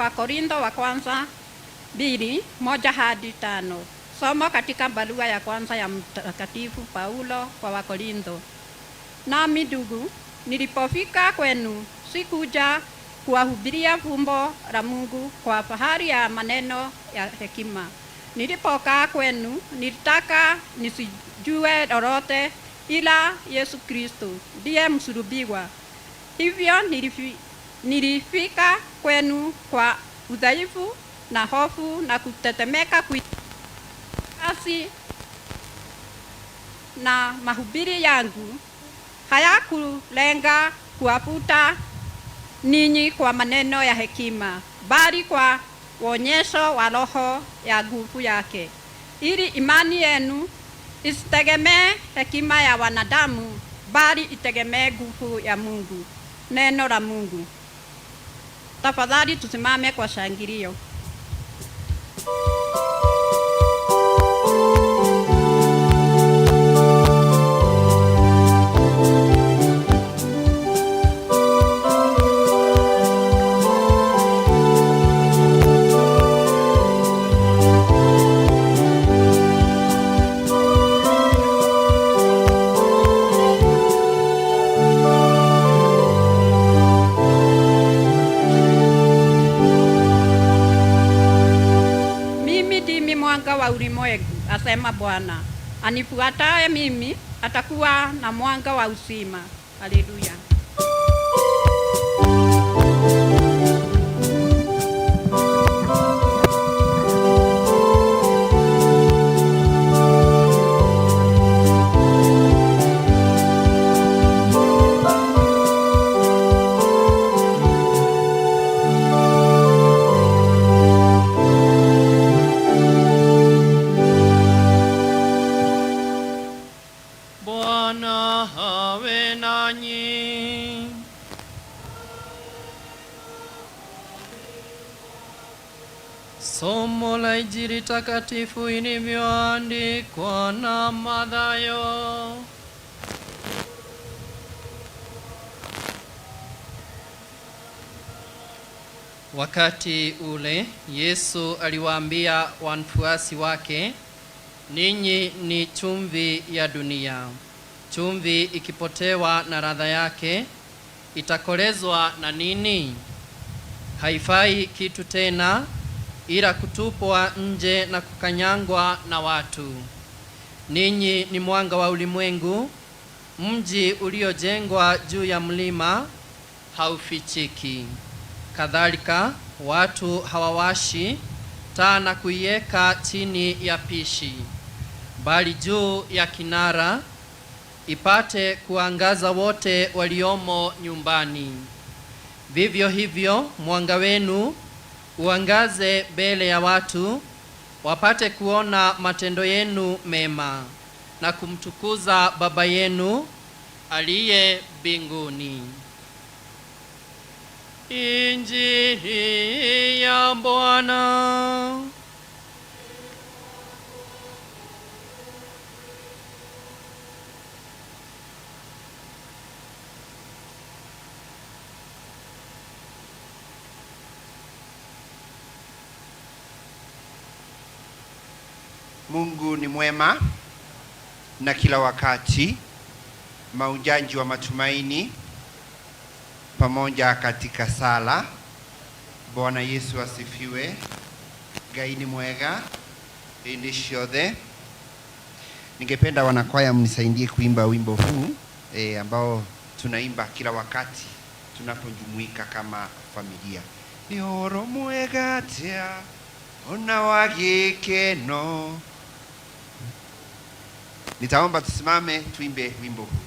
Wakorintho wa kwanza 2:1-5. Somo katika barua ya kwanza ya Mtakatifu Paulo kwa Wakorintho. Nami ndugu, nilipofika kwenu sikuja kuwahubiria fumbo la Mungu kwa fahari ya maneno ya hekima. Nilipokaa kwenu nilitaka nisijue lolote ila Yesu Kristo ndiye msulubiwa. Hivyo nilifika kwenu kwa udhaifu na hofu na kutetemeka kasi, na mahubiri yangu hayakulenga kuwavuta ninyi kwa maneno ya hekima, bali kwa uonyesho wa Roho ya nguvu yake, ili imani yenu isitegemee hekima ya wanadamu, bali itegemee nguvu ya Mungu. Neno la Mungu. Tafadhali tusimame kwa shangilio. Mimi ndimi mwanga wa ulimwengu, asema Bwana. Anifuataye mimi atakuwa na mwanga wa uzima. Haleluya. Bwana awe nanyi. Somo la Injili takatifu ilivyoandikwa na Mathayo. Wakati ule Yesu aliwaambia wafuasi wake, ninyi ni chumvi ya dunia. Chumvi ikipotewa na ladha yake, itakolezwa na nini? Haifai kitu tena, ila kutupwa nje na kukanyangwa na watu. Ninyi ni mwanga wa ulimwengu. Mji uliojengwa juu ya mlima haufichiki. Kadhalika watu hawawashi taa na kuiweka chini ya pishi, bali juu ya kinara, ipate kuangaza wote waliomo nyumbani. Vivyo hivyo mwanga wenu uangaze mbele ya watu, wapate kuona matendo yenu mema na kumtukuza Baba yenu aliye mbinguni. Injili ya Bwana. Mungu ni mwema na kila wakati, mahujaji wa matumaini pamoja katika sala. Bwana Yesu asifiwe. Ngai ni mwega hĩndĩ ciothe. Ningependa wanakwaya mnisaidie kuimba wimbo huu ambao tunaimba kila wakati tunapojumuika kama familia. Ni ũhoro mwega atĩa ona wa gĩkeno. Nitaomba tusimame tuimbe wimbo huu.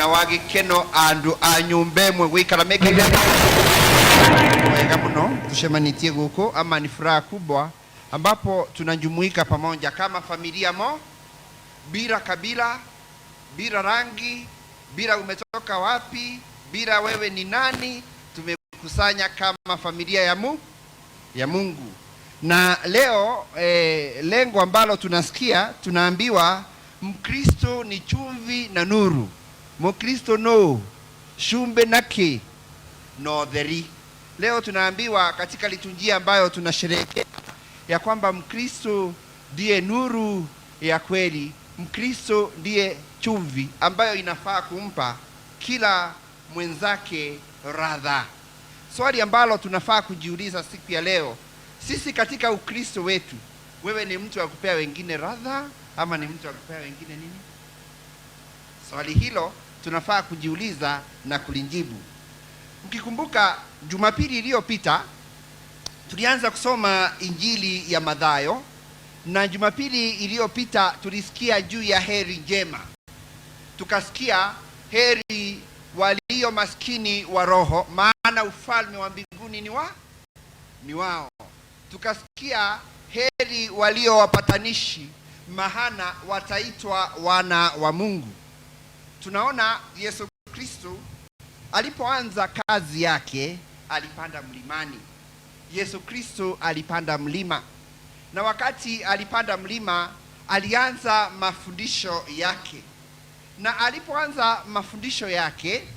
Na wa gikeno andu a nyumba imwe gwikara mekire wega muno tucemanitie guku, ama ni furaha kubwa ambapo tunajumuika pamoja kama familia mo, bila kabila, bila rangi, bila umetoka wapi, bila wewe ni nani, tumekusanya kama familia ya Mungu. Na leo lengo ambalo tunasikia tunaambiwa Mkristo ni chumvi na nuru. Mkristo no shumbe nake no theri. Leo tunaambiwa katika liturujia ambayo tunasherehekea ya kwamba Mkristo ndiye nuru ya kweli, Mkristo ndiye chumvi ambayo inafaa kumpa kila mwenzake radha. Swali ambalo tunafaa kujiuliza siku ya leo, sisi katika Ukristo wetu, wewe ni mtu wa kupea wengine radha ama ni mtu wa kupea wengine nini? Swali hilo tunafaa kujiuliza na kulijibu. Mkikumbuka Jumapili iliyopita tulianza kusoma Injili ya Mathayo, na Jumapili iliyopita tulisikia juu ya heri njema. Tukasikia heri walio maskini wa roho, maana ufalme wa mbinguni ni wao. Tukasikia heri walio wapatanishi, maana wataitwa wana wa Mungu. Tunaona Yesu Kristo alipoanza kazi yake alipanda mlimani. Yesu Kristo alipanda mlima, na wakati alipanda mlima alianza mafundisho yake, na alipoanza mafundisho yake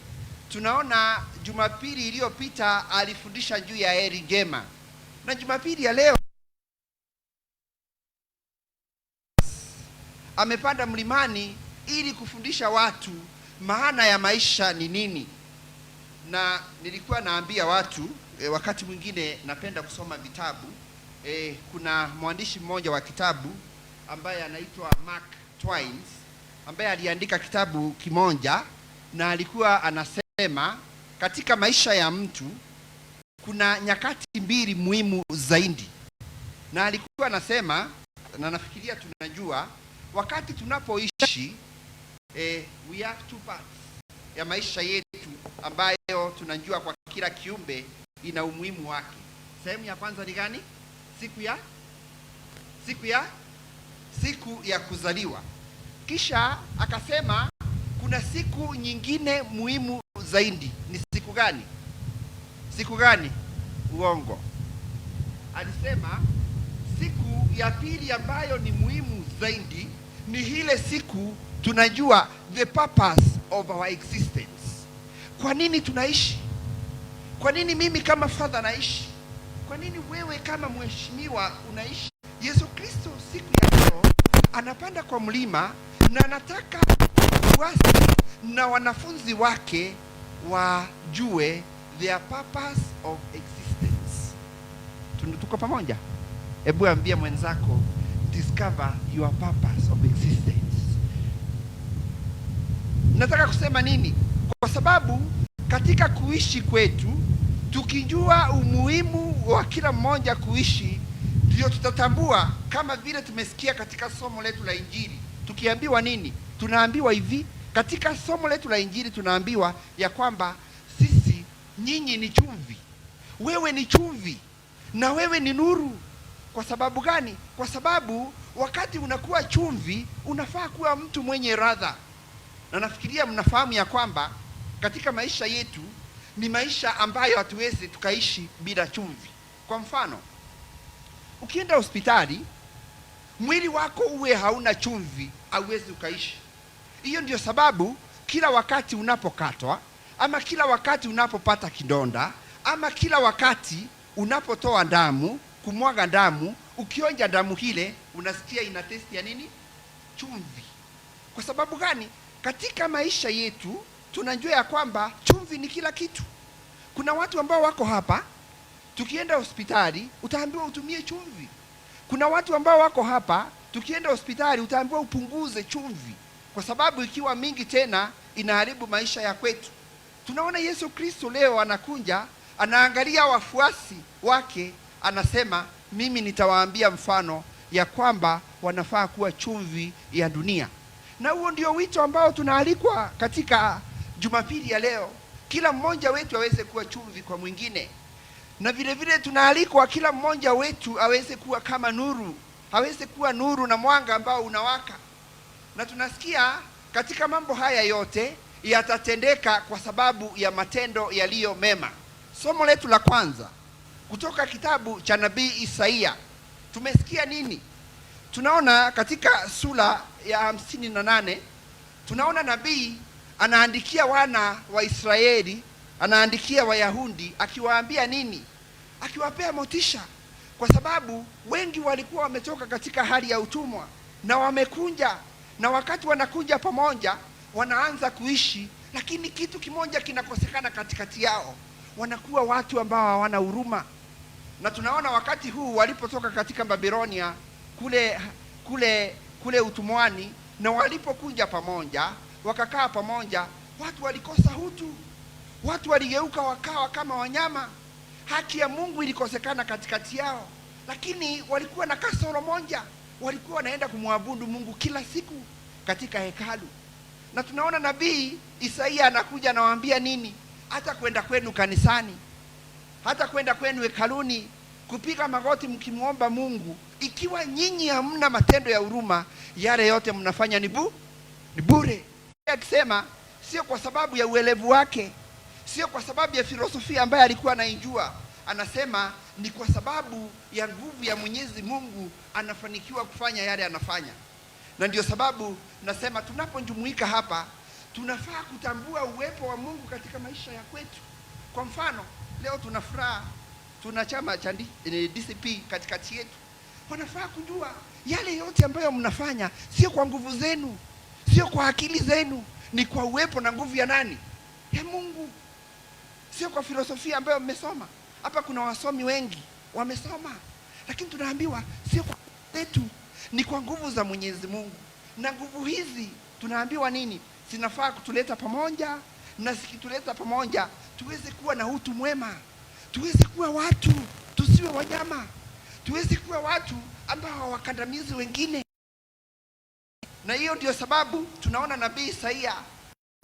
tunaona Jumapili iliyopita alifundisha juu ya heri njema, na Jumapili ya leo amepanda mlimani ili kufundisha watu maana ya maisha ni nini. Na nilikuwa naambia watu wakati mwingine napenda kusoma vitabu. Kuna mwandishi mmoja wa kitabu ambaye anaitwa Mark Twain ambaye aliandika kitabu kimoja, na alikuwa anasema katika maisha ya mtu kuna nyakati mbili muhimu zaidi, na alikuwa anasema, na nafikiria tunajua wakati tunapoishi we have two parts ya maisha yetu ambayo tunajua kwa kila kiumbe ina umuhimu wake. Sehemu ya kwanza ni gani? Siku ya kuzaliwa. Kisha akasema kuna siku nyingine muhimu zaidi. Ni siku gani? Siku gani? Uongo. Alisema siku ya pili ambayo ni muhimu zaidi ni ile siku tunajua the purpose of our existence. Kwa nini tunaishi? Kwa nini mimi kama father naishi? Kwa nini wewe kama mheshimiwa unaishi? Yesu Kristo siku ya leo anapanda kwa mlima na anataka wafuasi na wanafunzi wake wajue their purpose of existence. Tuko pamoja? Hebu ambia mwenzako, discover your purpose of existence. Nataka kusema nini? Kwa sababu katika kuishi kwetu tukijua umuhimu wa kila mmoja kuishi, ndio tutatambua, kama vile tumesikia katika somo letu la Injili. Tukiambiwa nini? Tunaambiwa hivi katika somo letu la Injili, tunaambiwa ya kwamba sisi, nyinyi ni chumvi, wewe ni chumvi na wewe ni nuru. Kwa sababu gani? Kwa sababu wakati unakuwa chumvi unafaa kuwa mtu mwenye radha. Na nafikiria mnafahamu ya kwamba katika maisha yetu ni maisha ambayo hatuwezi tukaishi bila chumvi. Kwa mfano, ukienda hospitali mwili wako uwe hauna chumvi, hauwezi ukaishi. Hiyo ndio sababu kila wakati unapokatwa ama kila wakati unapopata kidonda ama kila wakati unapotoa damu, kumwaga damu, ukionja damu ile unasikia ina taste ya nini? Chumvi. Kwa sababu gani? Katika maisha yetu tunajua ya kwamba chumvi ni kila kitu. Kuna watu ambao wako hapa, tukienda hospitali utaambiwa utumie chumvi. Kuna watu ambao wako hapa, tukienda hospitali utaambiwa upunguze chumvi, kwa sababu ikiwa mingi tena inaharibu maisha ya kwetu. Tunaona Yesu Kristo leo anakuja, anaangalia wafuasi wake, anasema mimi nitawaambia mfano ya kwamba wanafaa kuwa chumvi ya dunia. Na huo ndio wito ambao tunaalikwa katika Jumapili ya leo kila mmoja wetu aweze kuwa chumvi kwa mwingine, na vile vile tunaalikwa kila mmoja wetu aweze kuwa kama nuru, aweze kuwa nuru na mwanga ambao unawaka. Na tunasikia katika mambo haya yote yatatendeka kwa sababu ya matendo yaliyo mema. Somo letu la kwanza kutoka kitabu cha nabii Isaia, tumesikia nini? Tunaona katika sura ya 58 tunaona nabii anaandikia wana wa Israeli, anaandikia Wayahudi akiwaambia nini? Akiwapea motisha, kwa sababu wengi walikuwa wametoka katika hali ya utumwa na wamekunja, na wakati wanakuja pamoja wanaanza kuishi, lakini kitu kimoja kinakosekana katikati yao, wanakuwa watu ambao hawana huruma. Na tunaona wakati huu walipotoka katika Babilonia kule kule kule utumwani, na walipokuja pamoja wakakaa pamoja, watu walikosa utu, watu waligeuka wakawa kama wanyama. Haki ya Mungu ilikosekana katikati yao, lakini walikuwa na kasoro moja, walikuwa wanaenda kumwabudu Mungu kila siku katika hekalu. Na tunaona nabii Isaia anakuja anawaambia nini? Hata kwenda kwenu kanisani, hata kwenda kwenu hekaluni, kupiga magoti mkimwomba Mungu, ikiwa nyinyi hamna matendo ya huruma, yale yote mnafanya ni ni bure. Akisema sio kwa sababu ya uelevu wake, sio kwa sababu ya filosofia ambayo alikuwa anaijua, anasema ni kwa sababu ya nguvu ya Mwenyezi Mungu anafanikiwa kufanya yale anafanya. Na ndio sababu nasema tunapojumuika hapa tunafaa kutambua uwepo wa Mungu katika maisha ya kwetu. Kwa mfano, leo tuna furaha, tuna chama cha DCP katikati yetu. Wanafaa kujua yale yote ambayo mnafanya sio kwa nguvu zenu, sio kwa akili zenu, ni kwa uwepo na nguvu ya nani? Ya Mungu. Sio kwa filosofia ambayo mmesoma. Hapa kuna wasomi wengi wamesoma, lakini tunaambiwa sio kwa zetu, ni kwa nguvu za Mwenyezi Mungu. Na nguvu hizi tunaambiwa nini? Zinafaa kutuleta pamoja, na zikituleta pamoja tuweze kuwa na utu mwema, tuweze kuwa watu, tusiwe wanyama, tuweze kuwa watu ambao hawakandamizi wengine. Na hiyo ndio sababu tunaona nabii Isaia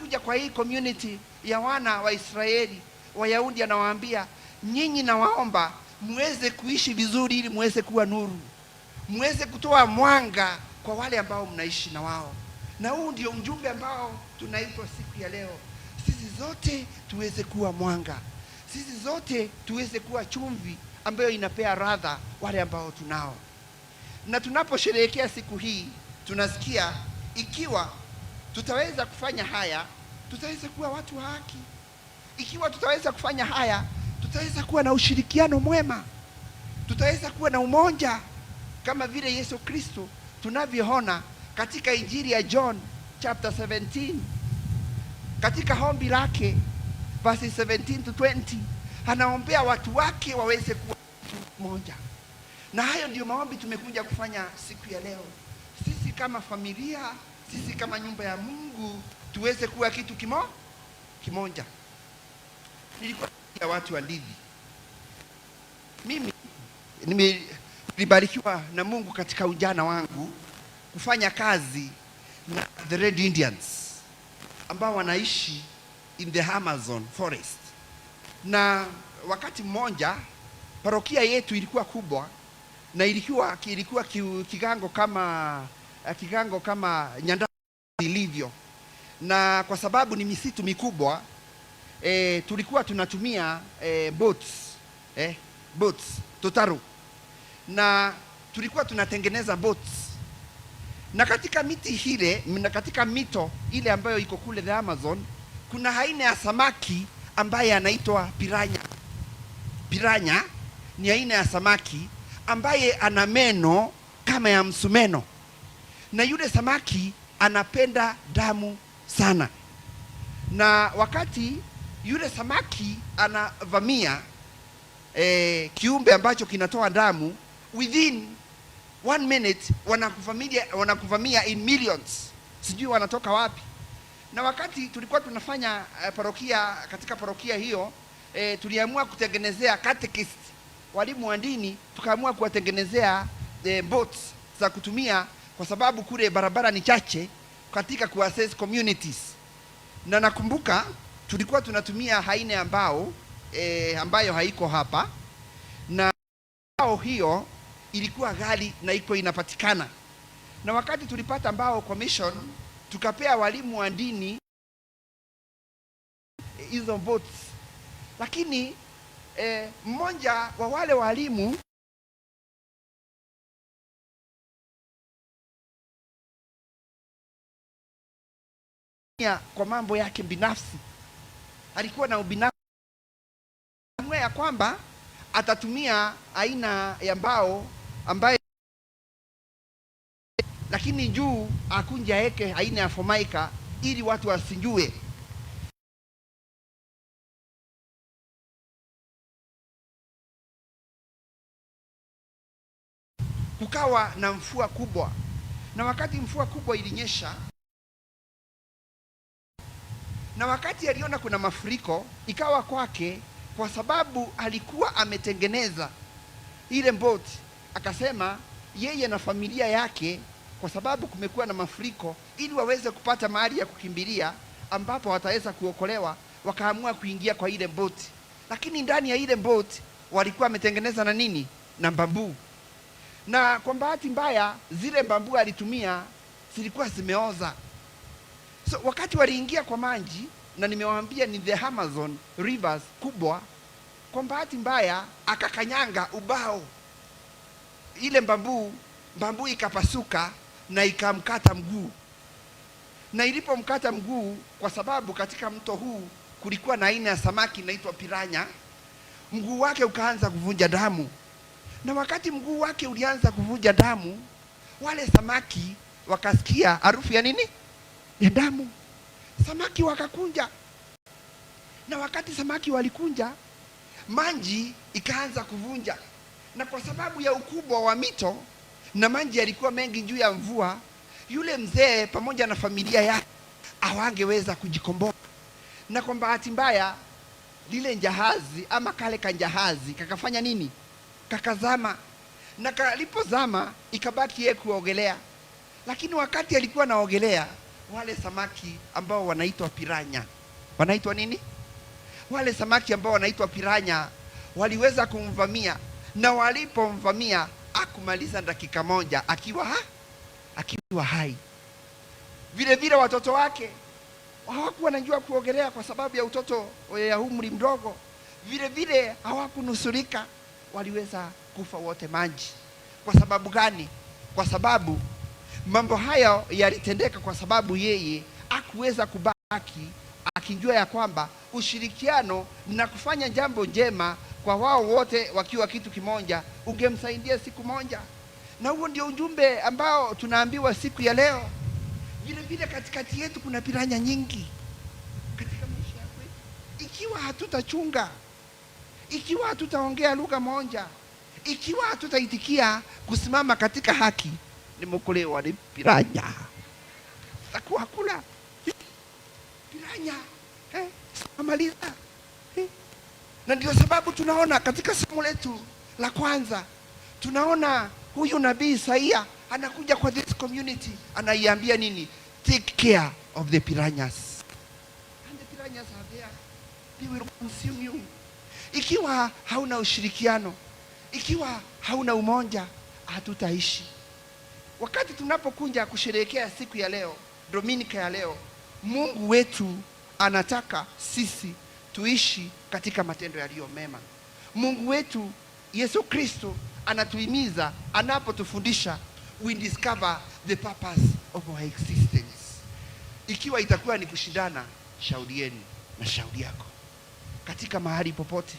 kuja kwa hii community ya wana wa Israeli, Wayahudi, anawaambia nyinyi, nawaomba muweze kuishi vizuri ili muweze kuwa nuru, muweze kutoa mwanga kwa wale ambao mnaishi na wao. Na huu ndio ujumbe ambao tunaitwa siku ya leo, sisi zote tuweze kuwa mwanga, sisi zote tuweze kuwa chumvi ambayo inapea radha wale ambao tunao. Na tunaposherehekea siku hii tunasikia ikiwa tutaweza kufanya haya, tutaweza kuwa watu wa haki. Ikiwa tutaweza kufanya haya, tutaweza kuwa na ushirikiano mwema, tutaweza kuwa na umoja kama vile Yesu Kristo tunavyoona katika Injili ya John chapter 17, katika ombi lake verses 17 to 20, anaombea watu wake waweze kuwa kitu moja. Na hayo ndio maombi tumekuja kufanya siku ya leo. Sisi kama familia, sisi kama nyumba ya Mungu tuweze kuwa kitu kimoja. Nilikuwa ya watu wa Ndithi. Mimi nilibarikiwa na Mungu katika ujana wangu kufanya kazi na the Red Indians ambao wanaishi in the Amazon forest. Na wakati mmoja parokia yetu ilikuwa kubwa na ilikuwa kigango kama Nyandarua ilivyo, na kwa sababu ni misitu mikubwa, tulikuwa tunatumia boats totaru, na tulikuwa tunatengeneza boats, na katika miti ile na katika mito ile ambayo iko kule the Amazon kuna aina ya samaki ambaye anaitwa piranha. Piranha ni aina ya samaki ambaye ana meno kama ya msumeno, na yule samaki anapenda damu sana, na wakati yule samaki anavamia kiumbe ambacho kinatoa damu, within 1 minute wanakuvamia in millions, sijui wanatoka wapi. Na wakati tulikuwa tunafanya parokia, katika parokia hiyo tuliamua kutengenezea catechist, walimu wa dini, tukaamua kuwatengenezea boats za kutumia, kwa sababu kule barabara ni chache katika kuaccess communities. Na nakumbuka tulikuwa tunatumia aina ya mbao ambayo haiko hapa, na mbao hiyo ilikuwa ghali na iko inapatikana. Na wakati tulipata mbao kwa mission, tukapea walimu wa dini hizo votes, lakini mmoja wa wale walimu kwa mambo yake binafsi alikuwa na ubinafsi ya kwamba atatumia aina ya mbao ambaye, lakini juu akunja eke aina ya formica ili watu wasijue. Kukawa na mvua kubwa, na wakati mvua kubwa ilinyesha, na wakati aliona kuna mafuriko, ikawa kwake, kwa sababu alikuwa ametengeneza ile boti, akasema yeye na familia yake, kwa sababu kumekuwa na mafuriko, ili waweze kupata mahali ya kukimbilia ambapo wataweza kuokolewa, wakaamua kuingia kwa ile boti. Lakini ndani ya ile boti walikuwa wametengeneza na nini? Na bambuu. Na kwa bahati mbaya zile bambuu alitumia zilikuwa zimeoza. So wakati waliingia kwa maji, na nimewaambia ni the Amazon rivers kubwa, kwa bahati mbaya akakanyanga ubao, ile bambuu ikapasuka na ikamkata mguu. Na ilipomkata mguu, kwa sababu katika mto huu kulikuwa na aina ya samaki inaitwa piranya, mguu wake ukaanza kuvunja damu. Na wakati mguu wake ulianza kuvuja damu, wale samaki wakasikia harufu ya nini? Ya damu. Samaki wakakunja, na wakati samaki walikunja, maji ikaanza kuvunja, na kwa sababu ya ukubwa wa mito na maji yalikuwa mengi juu ya mvua, yule mzee pamoja na familia yake hawangeweza kujikomboa. Na kwa bahati mbaya lile jahazi ama kale kanjahazi kakafanya nini? Kakazama. Na kalipozama ikabaki yeye kuogelea, lakini wakati alikuwa naogelea, wale samaki ambao wanaitwa piranya, wanaitwa nini? Wale samaki ambao wanaitwa piranya waliweza kumvamia, na walipomvamia akumaliza dakika moja akiwa hai. Vile vile watoto wake hawakuwa wanajua kuogelea kwa sababu ya utoto ya umri mdogo, vile vile hawakunusurika, waliweza kufa wote maji. Kwa sababu gani? Kwa sababu mambo hayo yalitendeka kwa sababu yeye hakuweza kubaki akijua ya kwamba ushirikiano na kufanya jambo njema kwa wao wote wakiwa kitu kimoja ungemsaidia siku moja. Na huo ndio ujumbe ambao tunaambiwa siku ya leo. Vile vile katikati yetu kuna piranya nyingi katika maisha ya kwetu. Ikiwa hatutachunga, ikiwa hatutaongea lugha moja, ikiwa hatutaitikia kusimama katika haki, ni mkulewa ni piranya, takuwa kula piranya amaliza. Na ndio sababu tunaona katika somo letu la kwanza, tunaona huyu nabii Isaia anakuja kwa this community, anaiambia nini? Take care of the piranhas. And the piranhas are there, they will consume you. Ikiwa hauna ushirikiano, ikiwa hauna umoja, hatutaishi. Wakati tunapokuja kusherehekea siku ya leo, Dominika ya leo, Mungu wetu anataka sisi tuishi katika matendo yaliyo mema. Mungu wetu Yesu Kristo anatuhimiza anapotufundisha, we discover the purpose of our existence. Ikiwa itakuwa ni kushindana, shauri yenu na shauri yako, katika mahali popote,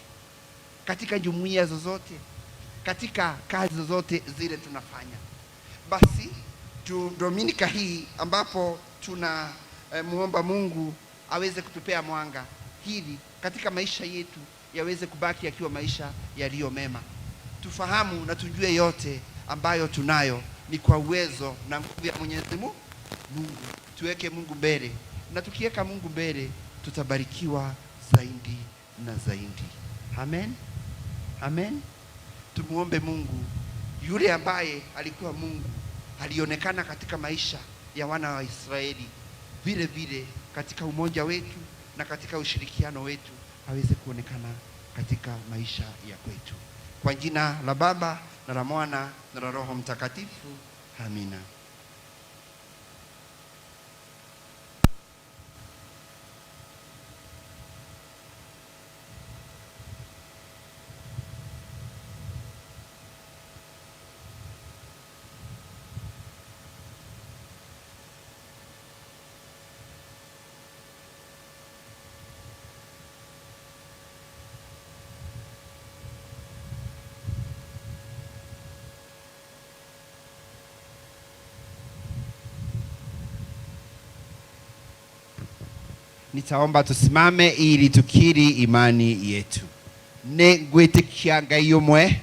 katika jumuiya zozote, katika kazi zozote zile tunafanya. Basi tu Dominika hii ambapo tuna muomba Mungu aweze kutupea mwanga hili katika maisha yetu yaweze kubaki yakiwa maisha yaliyo mema. Tufahamu na tujue yote ambayo tunayo ni kwa uwezo na nguvu ya Mwenyezi Mungu. Tuweke Mungu mbele, na tukiweka Mungu mbele tutabarikiwa zaidi na zaidi. Amen, amen. Tumuombe Mungu yule ambaye alikuwa Mungu, alionekana katika maisha ya wana wa Israeli. vile vile katika umoja wetu na katika ushirikiano wetu aweze kuonekana katika maisha ya kwetu. Kwa jina la Baba na la Mwana na la Roho Mtakatifu, amina. Nitaomba tusimame ili tukiri imani yetu. Nĩ ngwĩtĩkia Ngai ũmwe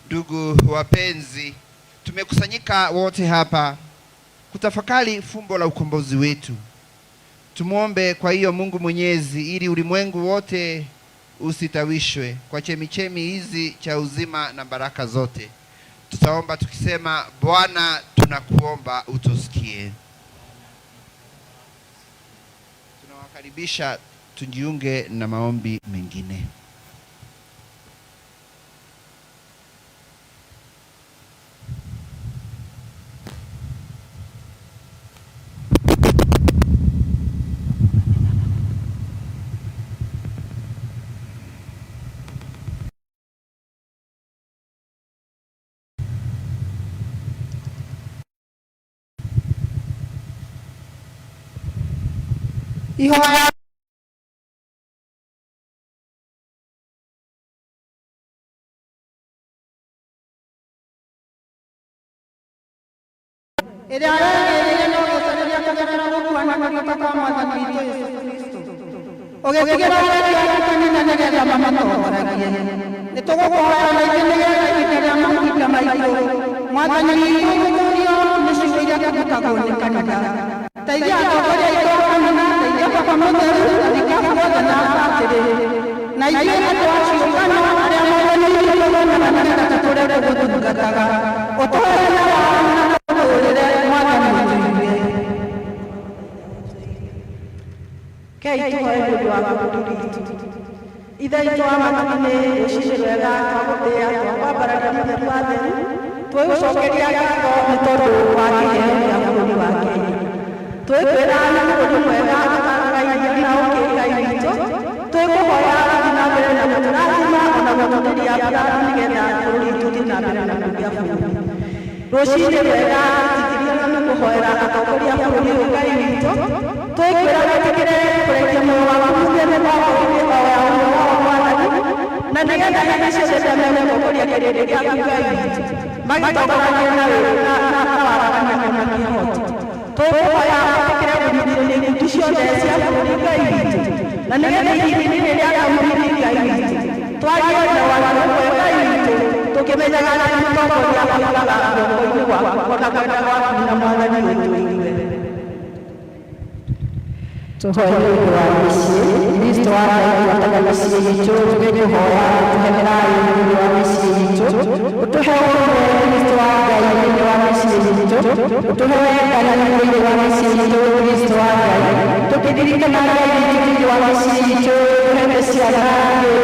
Ndugu wapenzi, tumekusanyika wote hapa kutafakari fumbo la ukombozi wetu. Tumuombe kwa hiyo Mungu Mwenyezi ili ulimwengu wote usitawishwe kwa chemichemi hizi cha uzima na baraka zote. Tutaomba tukisema, Bwana tunakuomba utusikie. Tunawakaribisha tujiunge na maombi mengine. Ihoya ĩrĩa wegĩrĩire na ũgĩcarĩria kũgerera gũkua na kũriũka kwa Mwathani witũ Jesũ Kristũ, ũgĩtigĩra areria aku kanitha nĩgetha mamũtongoragie. Nĩtũgũkũhoya na ithuĩ nĩgetha ihinda rĩa mahinda maitũ Mwathani witũ ũgĩtũũrio nĩ ciugo iria tũrutagwo nĩ kanitha. Teithia atongoria aitũ a kanitha, teithia Baba Mũtheru, thirikari guothe na abatĩrĩ, na ithuĩ andũ a ciũngano arĩa Mwathani witũ tũgũnaga nĩgetha tũtũũre tũgũtungataga. Ũtũhe hinya wa na tũtũũrĩre Mwathani ũtũigue. Kei tũhoe nĩ ũndũ wa bũrũri witũ. Ithe witũ wa matu-inĩ, rũcinĩ rwega twagũtĩĩa, twakwambararia mũtheru wa theru, twĩgũcokeria ngatho nĩ tondũ wa kĩheo kĩa bũrũri wa Kenya. Twĩkwĩra nĩ bũrũri mwega ũtaraga iria na ũkĩ Ngai witũ. Twĩkũhoya ũthiĩ na mbere na gũtũrathima ona gũtũtĩria mbura nĩgetha bũrũri witũ ũthiĩ na mbere na kũgĩa bũrũri. Rũcinĩ rwega tũtikĩriana nĩ kũhoera atongoria a bũrũri ũyũ Ngai witũ. Twĩkwĩra wĩtĩkĩre kũrekia muoyo waku mũtheru moko-inĩ o ya ũmwe wao Mwathani, na nĩgetha hĩndĩ ciothe rĩrĩa megũtongoria kĩrĩndĩ gĩaku Ngai witũ, magĩtongoragie na waragania ona kĩhooto. Tũkũhoya wĩtĩkĩre kũnyitwo nĩ ikundi ciothe cia bũrũri Ngai witũ, na nĩgetha ihinda-inĩ rĩrĩ rĩa kamurini Ngai witũ, twarie na wathani ũmwe Ngai witũ, tũkĩmenyaga atĩ mũtongoria oimaga guoko-inĩ gwaku ona kwenda gwaku na Mwathani ũtũigue. Tũhoe nĩ ũndũ wa mĩciĩ. Kristo wa Ngai twataga mĩciĩ itũ, tũgĩkũhoya ũtũhe thayũ thĩinĩ wa mĩciĩ itũ, ũtũhe ũrũmwe Kristo wa Ngai thĩinĩ wa mĩciĩ itũ, ũtũhe wendani thĩinĩ wa mĩciĩ itũ Kristo wa Ngai. Tũkĩririkana Ririkana Ngai witũ thĩinĩ wa mĩciĩ itũ, ũhete ciana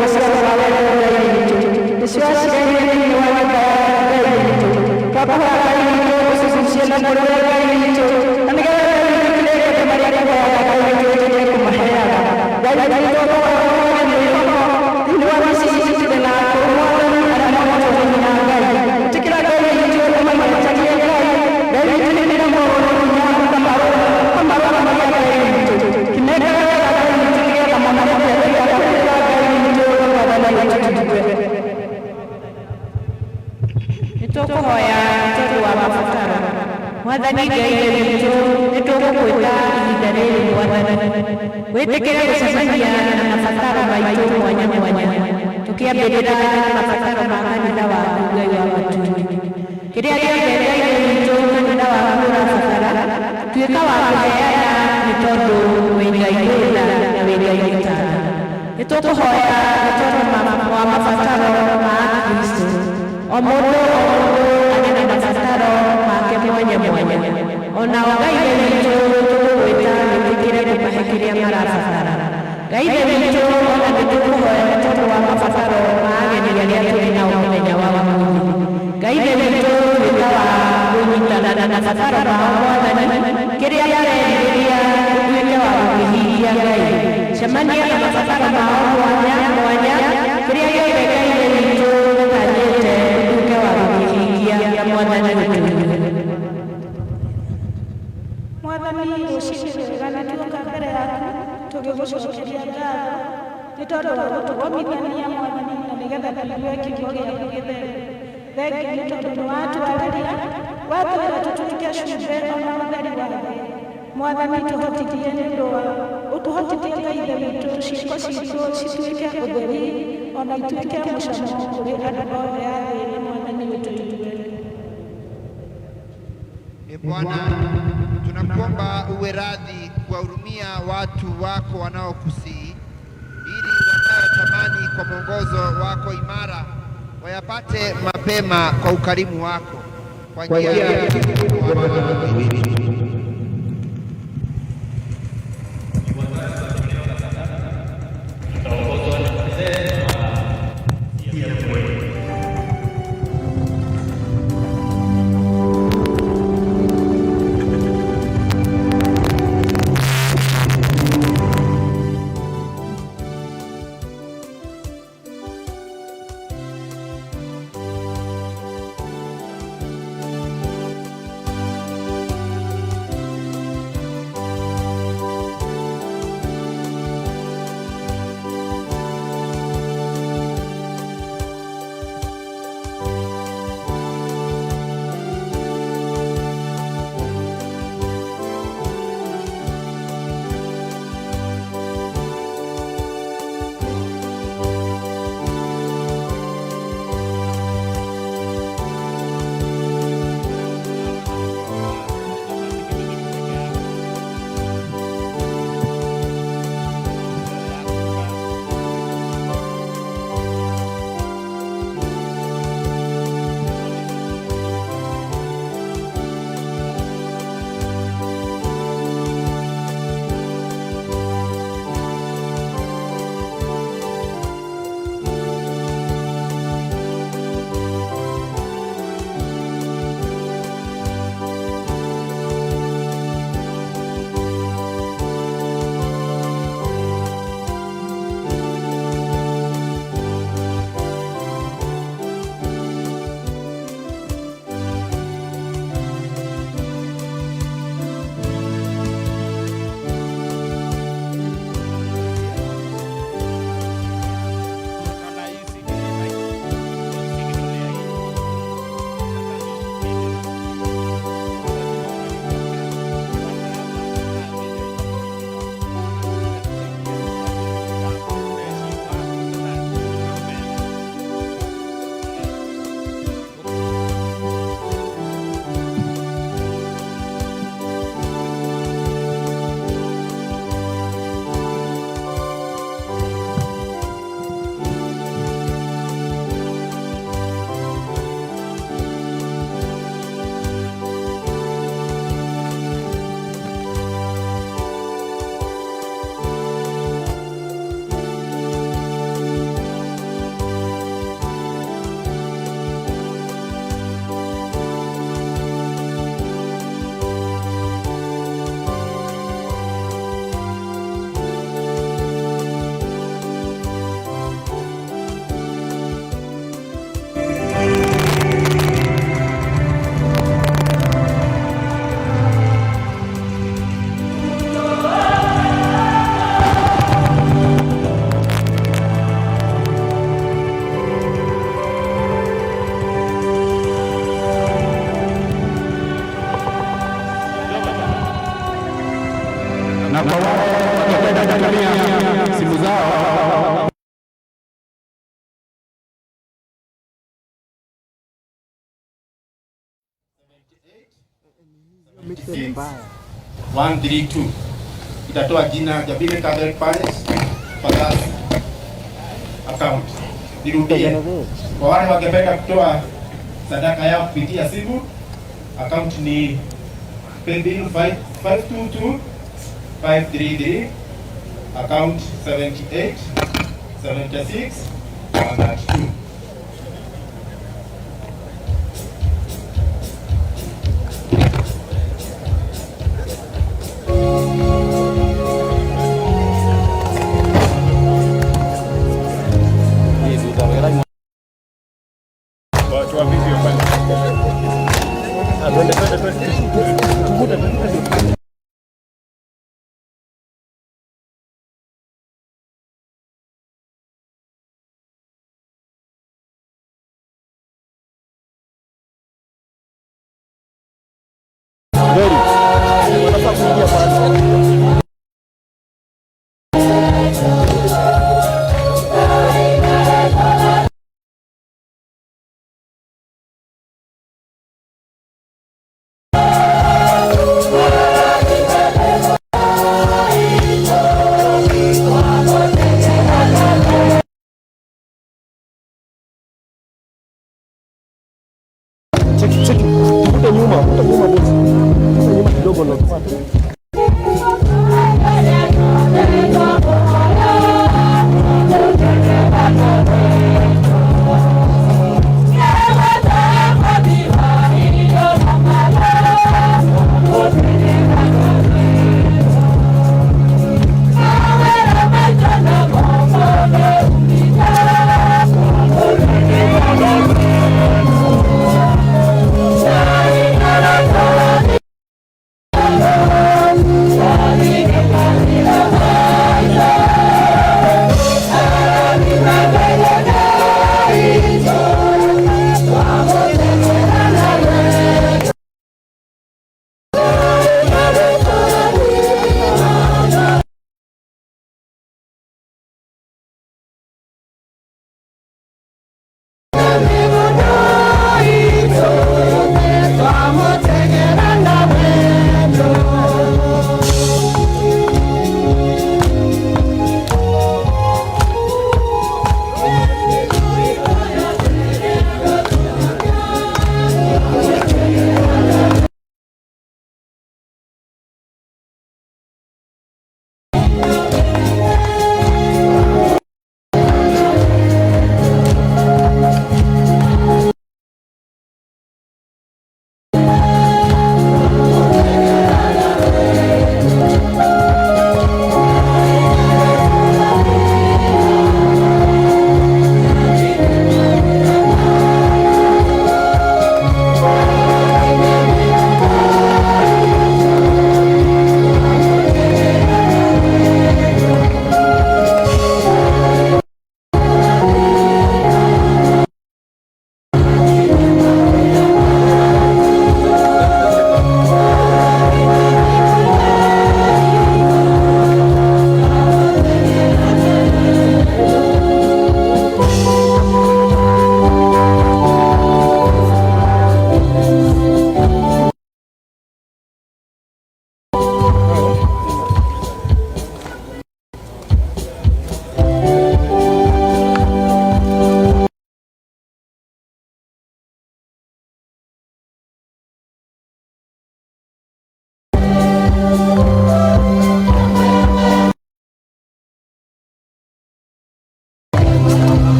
maciaro ma wendo Ngai witũ. Nĩcio aciarire thĩinĩ wa nyũmba ya Ngai witũ. Twakũhoya Ngai witũ ũcigucie na kũrĩ we Ngai witũ, na nĩgetha Ngai witũ kĩrĩa gĩothe marĩa kũhoyaga Ngai witũ ũtuĩke kũmaheaga. Ngai witũ twakũhoya ũhe mwĩhoko thĩinĩ wa mĩciĩ itũ tũrĩ na akũrũ Mwathani arĩa mohotwo nĩ hinya Ngai. Ĩtĩkĩra Ngai witũ ũmahetagie Ngai. Ngai witũ nĩ na muoyo hinya ũkamarũgamagia Ngai witũ. Kĩmekaga wega Ngai witũ nĩgetha monane kĩrĩa kũrĩra Ngai witũ Mwathani ũtũtue. Nĩtũkũhoya tondũ wa mabataro. Mwathani Ngai witũ, nĩtũgũkwĩta ihinda rĩrĩ Mwathani. Wĩtĩkĩre gũcemania na mabataro maitũ mwanya mwanya, tũkĩambĩrĩra na mabataro ma kanitha waku Ngai wa matu-inĩ. Kĩrĩa gĩothe Ngai witũ kanitha waku ũrabatara, tuĩka wa kũheana nĩ tondũ wĩ Ngai wĩ tha na wĩ Ngai mũtaana. Nĩtũkũhoya nĩ tondũ wa mabataro ma Akristo. O mũndũ o mũndũ arĩ na mabataro make mwanya mwanya. Onao Ngai witũ tũgũgwĩta wĩtĩkĩre kũmahe kĩrĩa marabatara. Ngai witũ ona nĩtũkũhoya nĩ tondũ wa mabataro ma ageni arĩa tũrĩ nao mũthenya wa ũmũthĩ. Ngai witũ tuĩka wa kũnyitana na mabataro mao Mwathani, kĩrĩa marerirĩria ũtuĩke wa gũkĩhingia Ngai. Cemania na mabataro mao mwanya mwanya, kĩrĩa gĩothe Ngai witũ ũtanyĩte ũtuĩke wa gũkĩhingia na Mwathani ũtũigue. Mwathani rũcinĩ rwega nĩtuoka mbere yaku tũgĩgũcokeria ngatho nĩ tondũ wa gũtũgomithania Mwathani na nĩgetha tũigue kiugo gĩaku gĩtheru. Thengiũ nĩ tondũ nĩ watwarĩria watwĩra tũtuĩke cumbĩ ona ũtheri wa thĩ. Mwathani tũhotithie nĩ ũndũ wa ũtũhotithie Ngai Ithe witũ ciĩko citũ cituĩke ũtheri ona ituĩke mũcamo kũrĩ andũ othe a thĩ na Mwathani ũtũigue. E Bwana, tunakuomba uwe radhi kuwahurumia watu wako wanaokusihi, ili wanayotamani kwa mwongozo wako imara wayapate mapema kwa ukarimu wako, kwa njia ya Bwana wetu. wanatumia simu zao. 132 itatoa jina Jabine Catholic Parish Fathers account. Nirudie, kwa wale wangependa kutoa sadaka yao kupitia simu, account ni paybill 522 533, account 78 76 132.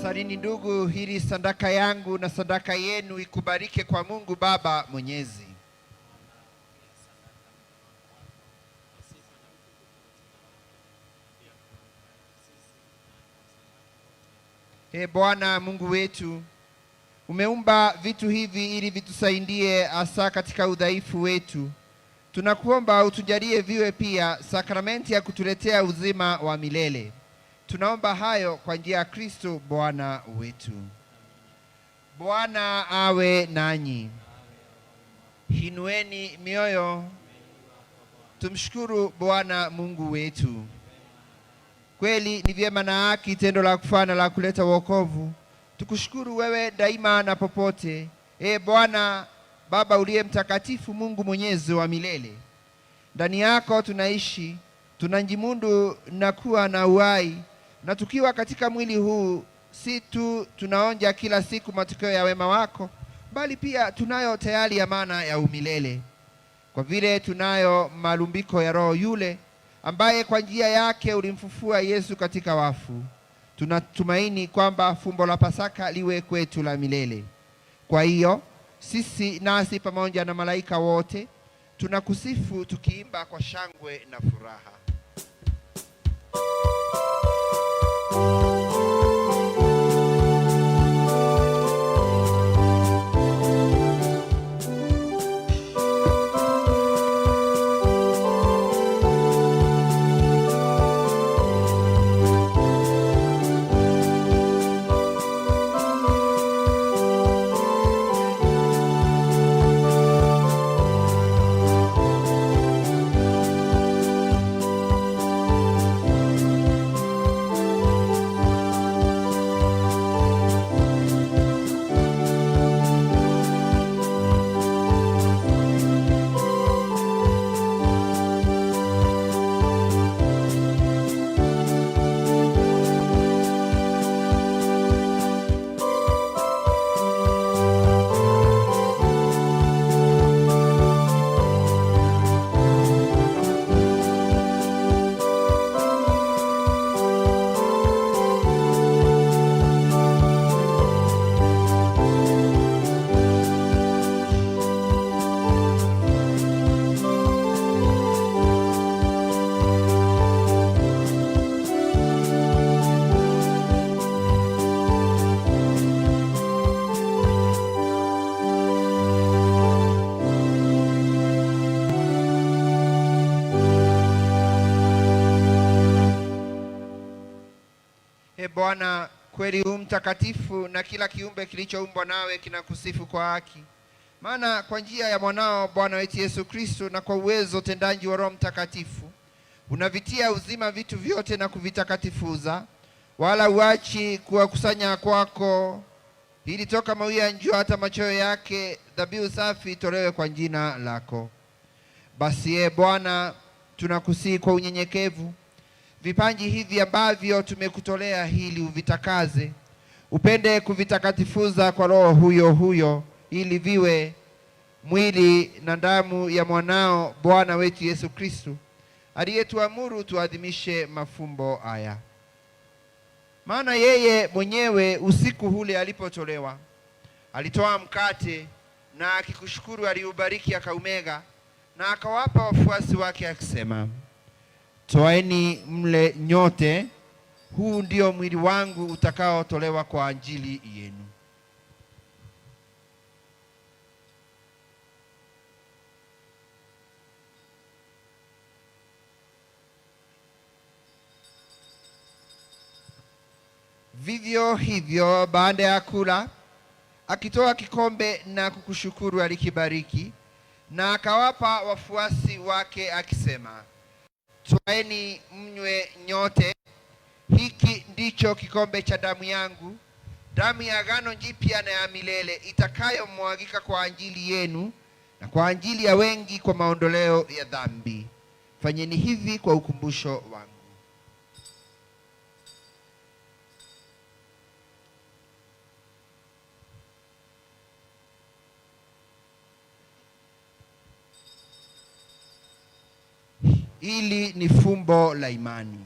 Salini ndugu, hili sadaka yangu na sadaka yenu ikubalike kwa Mungu Baba Mwenyezi. Ee Bwana Mungu wetu, umeumba vitu hivi ili vitusaidie hasa katika udhaifu wetu. Tunakuomba utujalie viwe pia sakramenti ya kutuletea uzima wa milele. Tunaomba hayo kwa njia ya Kristo Bwana wetu. Bwana awe nanyi. Hinueni mioyo. Tumshukuru Bwana Mungu wetu. Kweli ni vyema na haki, tendo la kufaa na la kuleta wokovu, tukushukuru wewe daima na popote, e Bwana Baba uliye mtakatifu, Mungu mwenyezi wa milele. Ndani yako tunaishi, tunajimundu na kuwa na uhai, na tukiwa katika mwili huu si tu tunaonja kila siku matokeo ya wema wako, bali pia tunayo tayari amana ya umilele, kwa vile tunayo malumbiko ya Roho yule ambaye kwa njia yake ulimfufua Yesu katika wafu. Tunatumaini kwamba fumbo la Pasaka liwe kwetu la milele. Kwa hiyo sisi nasi pamoja na malaika wote tunakusifu tukiimba kwa shangwe na furaha. Bwana, kweli u mtakatifu, na kila kiumbe kilichoumbwa nawe kinakusifu kwa haki. Maana kwa njia ya mwanao Bwana wetu Yesu Kristo na kwa uwezo tendaji wa Roho Mtakatifu unavitia uzima vitu vyote na kuvitakatifuza, wala uachi kuwakusanya kwako, ili toka mawio ya jua hata machweo yake dhabihu safi itolewe kwa jina lako. Basi e Bwana, tunakusihi kwa unyenyekevu, vipaji hivi ambavyo tumekutolea hili uvitakaze, upende kuvitakatifuza kwa Roho huyo huyo, ili viwe mwili na damu ya mwanao Bwana wetu Yesu Kristo, aliyetuamuru tuadhimishe mafumbo haya. Maana yeye mwenyewe usiku ule alipotolewa, alitoa mkate na akikushukuru aliubariki, akaumega na akawapa wafuasi wake akisema, toaeni mle nyote, huu ndio mwili wangu utakaotolewa kwa ajili yenu. Vivyo hivyo baada ya kula, akitoa kikombe na kukushukuru alikibariki na akawapa wafuasi wake akisema, twaeni mnywe nyote, hiki ndicho kikombe cha damu yangu, damu ya agano jipya na ya milele, itakayomwagika kwa ajili yenu na kwa ajili ya wengi kwa maondoleo ya dhambi. Fanyeni hivi kwa ukumbusho wangu. Hili ni fumbo la imani.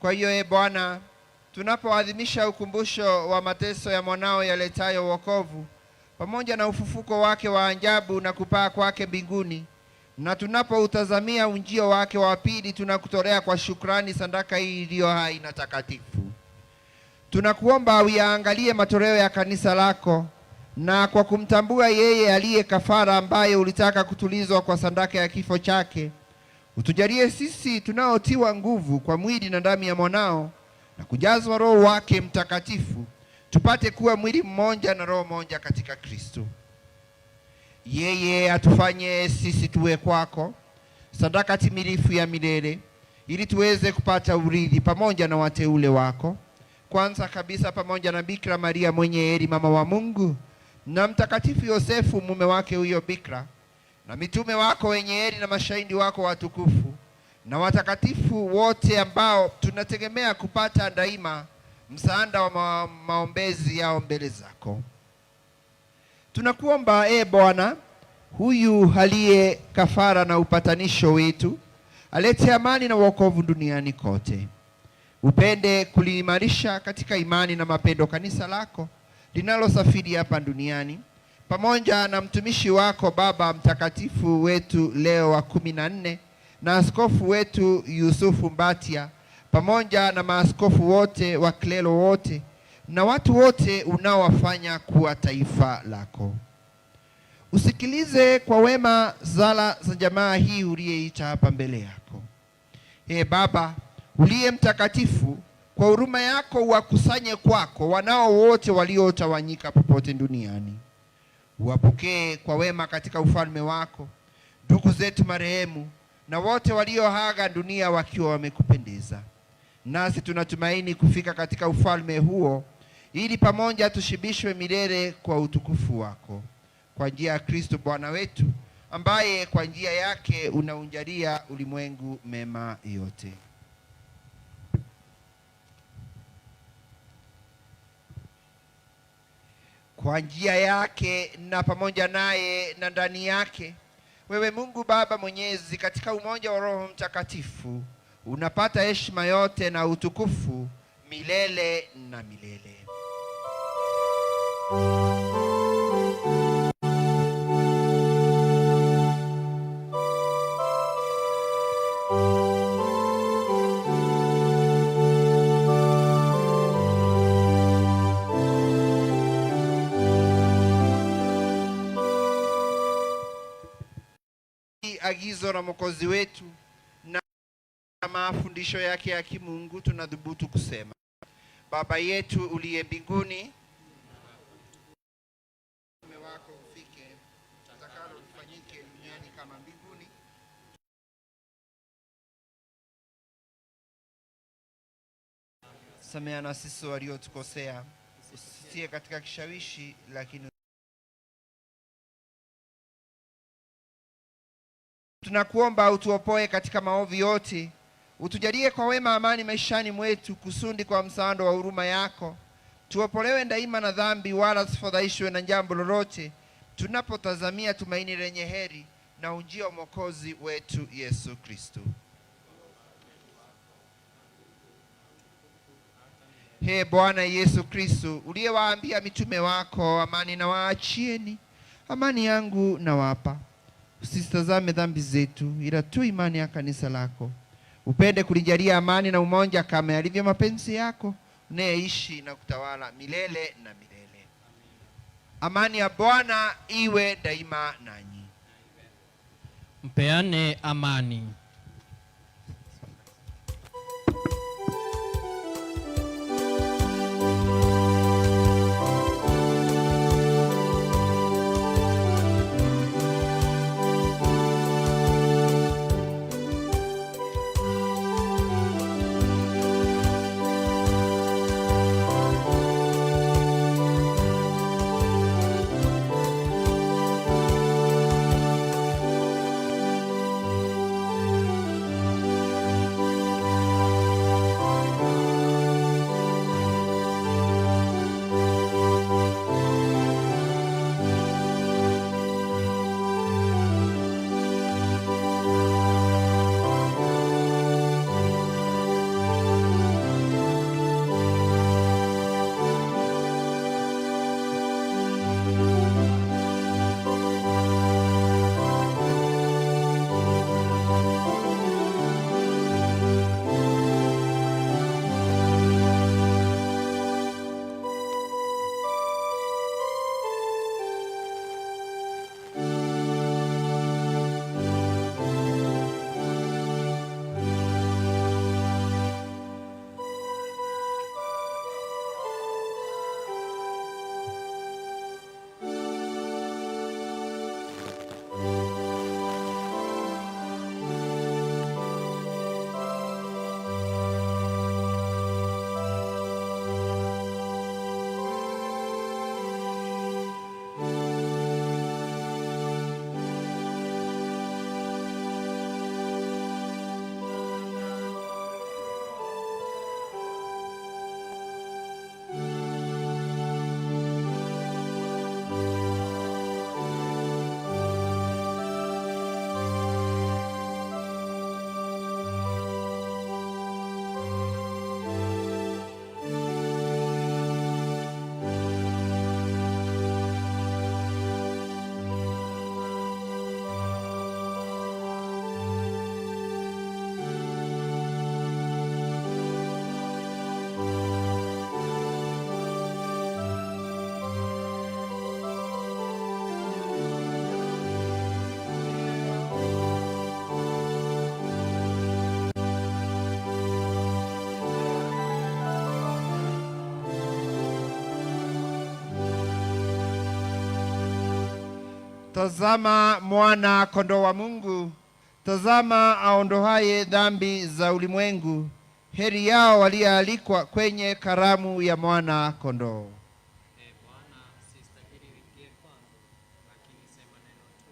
Kwa hiyo, e Bwana, tunapoadhimisha ukumbusho wa mateso ya mwanao yaletayo wokovu pamoja na ufufuko wake wa ajabu na kupaa kwake mbinguni, na tunapoutazamia ujio wake wa pili, tunakutolea kwa shukrani sadaka hii iliyo hai na takatifu. Tunakuomba uyaangalie matoleo ya kanisa lako, na kwa kumtambua yeye aliye kafara ambaye ulitaka kutulizwa kwa sadaka ya kifo chake, utujalie sisi tunaotiwa nguvu kwa mwili na damu ya mwanao na kujazwa Roho wake Mtakatifu, tupate kuwa mwili mmoja na roho moja katika Kristo. Yeye atufanye sisi tuwe kwako sadaka timilifu ya milele, ili tuweze kupata urithi pamoja na wateule wako, kwanza kabisa pamoja na Bikira Maria mwenye heri, mama wa Mungu, na Mtakatifu Yosefu mume wake huyo Bikira, na mitume wako wenye heri na mashahidi wako watukufu, na watakatifu wote ambao tunategemea kupata daima msaada wa maombezi yao mbele zako. Tunakuomba e Bwana, huyu aliye kafara na upatanisho wetu, alete amani na wokovu duniani kote. Upende kuliimarisha katika imani na mapendo kanisa lako linalosafiri hapa duniani, pamoja na mtumishi wako Baba Mtakatifu wetu Leo wa 14 na askofu wetu Yusufu Mbatia, pamoja na maaskofu wote, waklelo wote na watu wote unaowafanya kuwa taifa lako. Usikilize kwa wema sala za jamaa hii uliyeita hapa mbele yako. Ee Baba uliye mtakatifu, kwa huruma yako uwakusanye kwako wanao wote waliotawanyika popote duniani. Uwapokee kwa wema katika ufalme wako ndugu zetu marehemu na wote walioaga dunia wakiwa wamekupendeza. Nasi tunatumaini kufika katika ufalme huo, ili pamoja tushibishwe milele kwa utukufu wako, kwa njia ya Kristo Bwana wetu, ambaye kwa njia yake unaunjalia ulimwengu mema yote. Kwa njia yake na pamoja naye na ndani yake, wewe Mungu Baba Mwenyezi, katika umoja wa Roho Mtakatifu, unapata heshima yote na utukufu milele na milele. Agizo la Mwokozi wetu na mafundisho yake ya kimungu, tunadhubutu kusema: Baba yetu uliye mbinguni, ufalme wako ufike, utakalo lifanyike duniani kama mbinguni. Samehea na sisi waliotukosea, usitie katika kishawishi, lakini tunakuomba utuopoe katika maovu yote, utujalie kwa wema amani maishani mwetu, kusudi kwa msaada wa huruma yako tuopolewe daima na dhambi, wala tusifadhaishwe na jambo lolote, tunapotazamia tumaini lenye heri na ujio wa Mwokozi wetu Yesu Kristo. He Bwana Yesu Kristo, uliyewaambia mitume wako, amani na waachieni, amani yangu nawapa, usitazame dhambi zetu, ila tu imani ya kanisa lako. Upende kulijalia amani na umoja kama yalivyo mapenzi yako, unayeishi na kutawala milele na milele. Amani ya Bwana iwe daima nanyi. Mpeane amani. Tazama mwana kondoo wa Mungu, tazama aondoaye dhambi za ulimwengu. Heri yao walioalikwa kwenye karamu ya mwana kondoo. Ee Bwana, sistahili uingie kwangu, lakini sema neno tu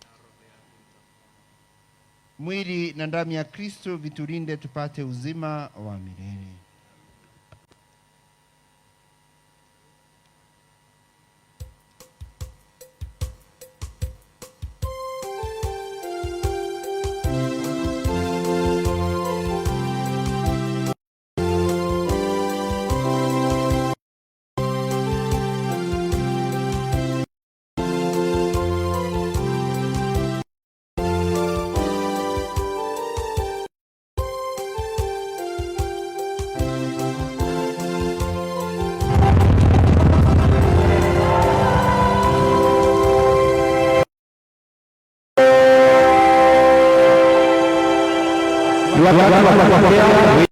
na roho yangu itapona. Mwili na damu ya Kristo vitulinde tupate uzima wa milele. Ni wakati wa kupokea.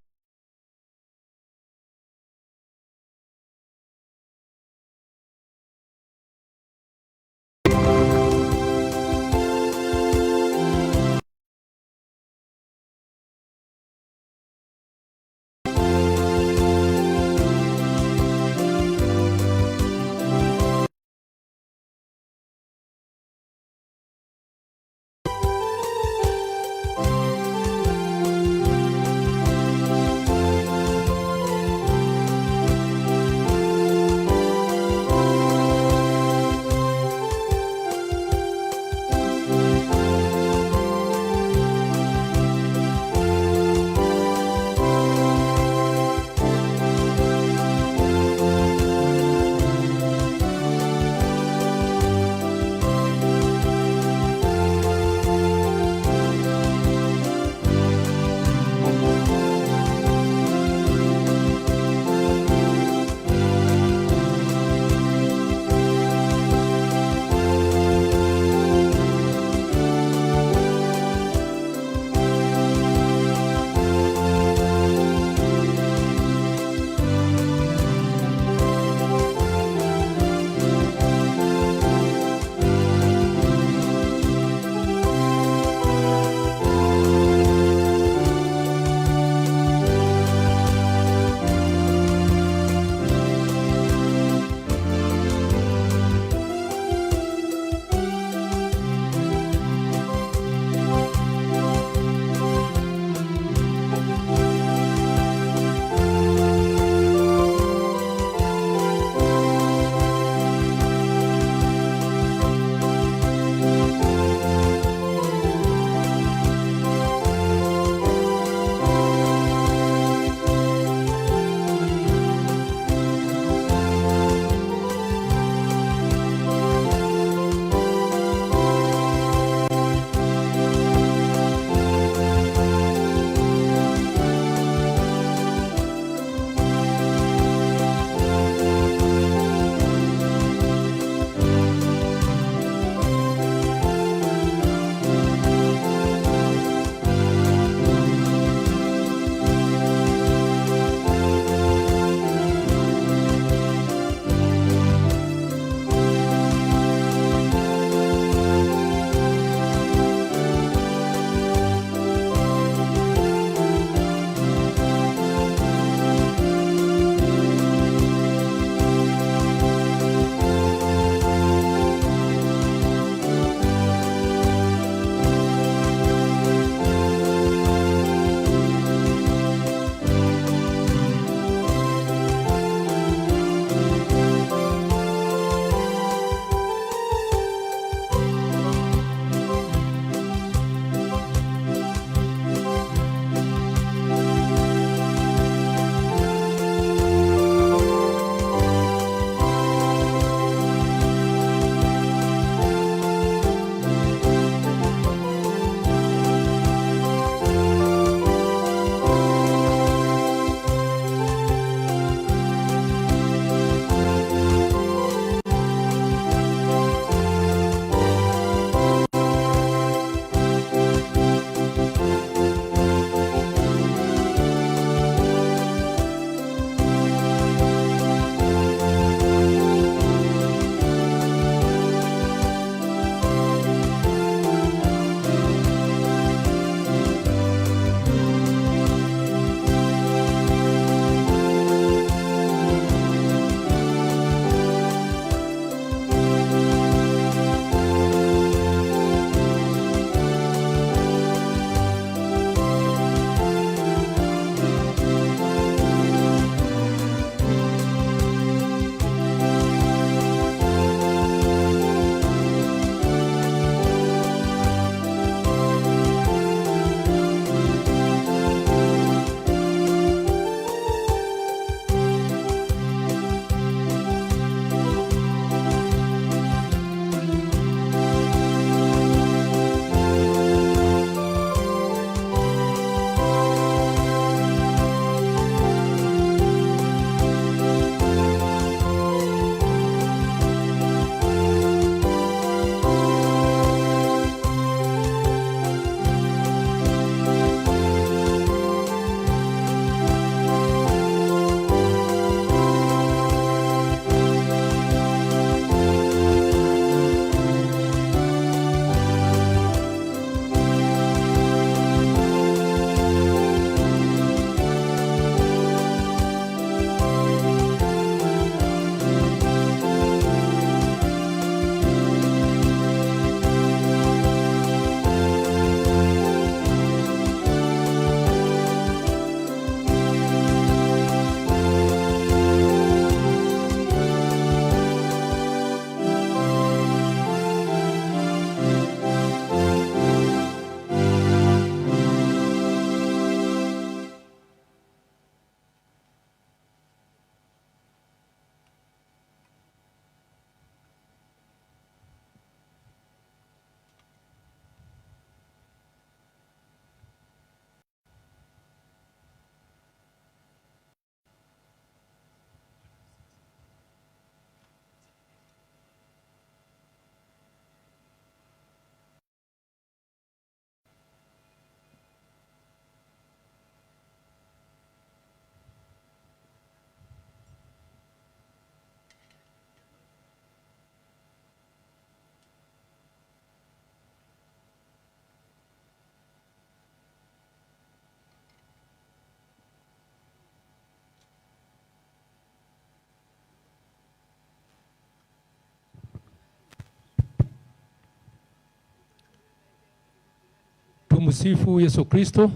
Tumsifu Yesu Kristo.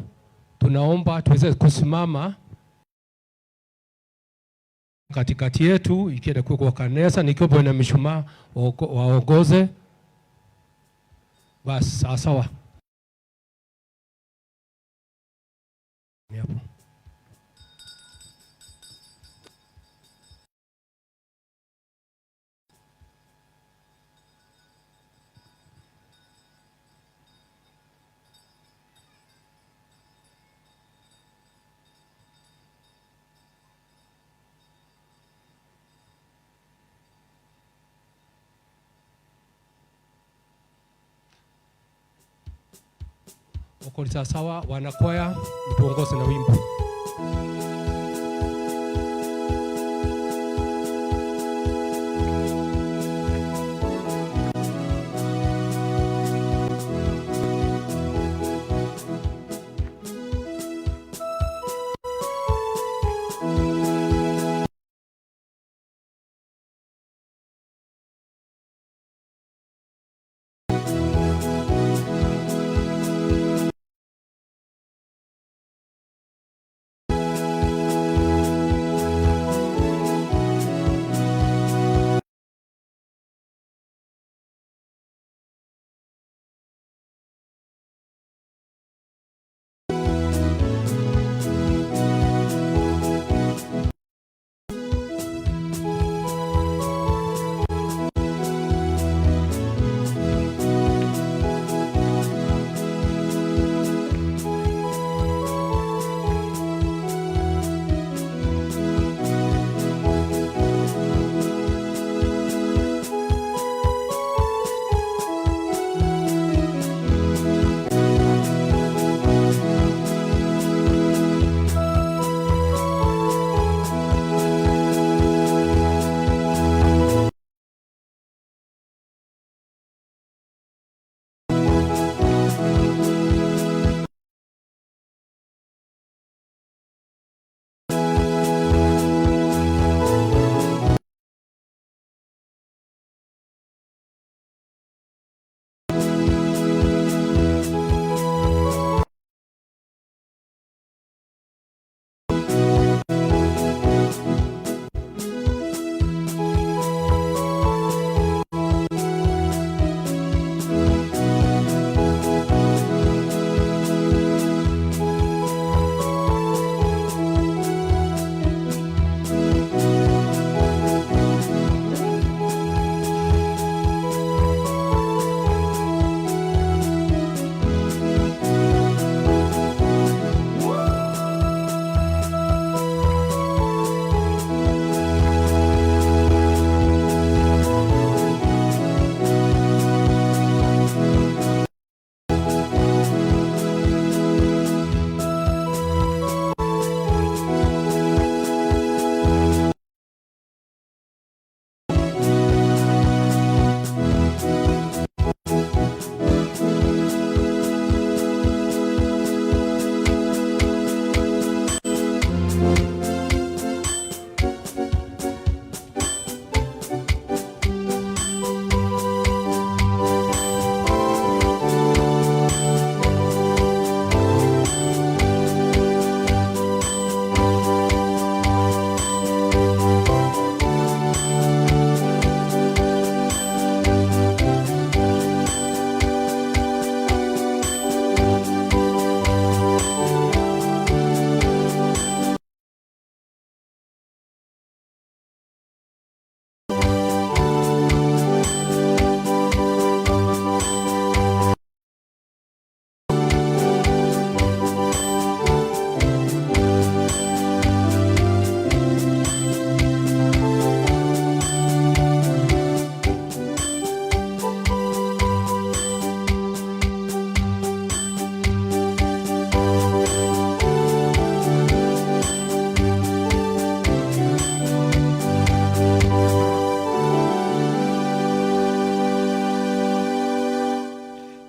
Tunaomba tuweze kusimama katikati yetu, ikienda kwa kanisa, nikiwa na mishumaa waongoze. Basi sawa sawa. Hapo. Uko sawa, wanakwaya mtuongoze na wimbo.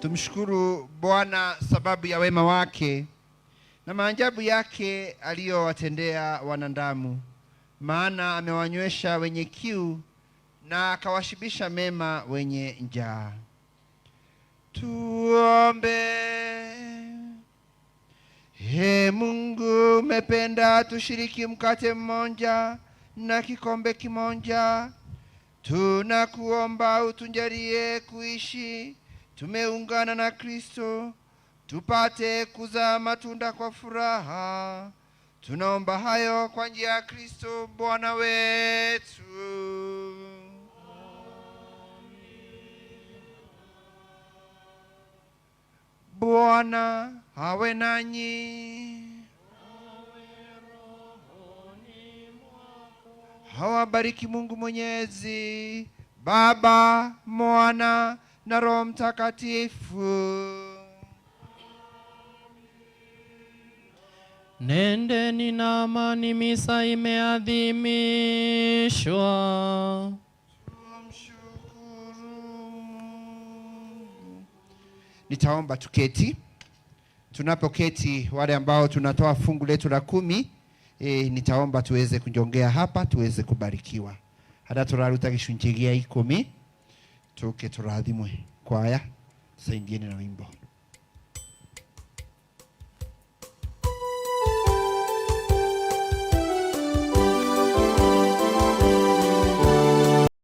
Tumshukuru Bwana sababu ya wema wake na maajabu yake aliyowatendea wanadamu, maana amewanywesha wenye kiu na akawashibisha mema wenye njaa. Tuombe. He Mungu, umependa tushiriki mkate mmoja na kikombe kimoja. Tunakuomba utujalie kuishi tumeungana na Kristo, tupate kuzaa matunda kwa furaha. Tunaomba hayo kwa njia ya Kristo Bwana wetu. Bwana awe nanyi. Hawabariki Mungu Mwenyezi, Baba, Mwana na Roho Mtakatifu. Nendeni na amani, misa imeadhimishwa. Nitaomba tuketi. Tunapoketi, wale ambao tunatoa fungu letu la 10, nitaomba tuweze kujongea hapa tuweze kubarikiwa. Hata turaruta gicunjĩ gĩa 10 tuke turathimwe. Kwaya, saidieni na wimbo.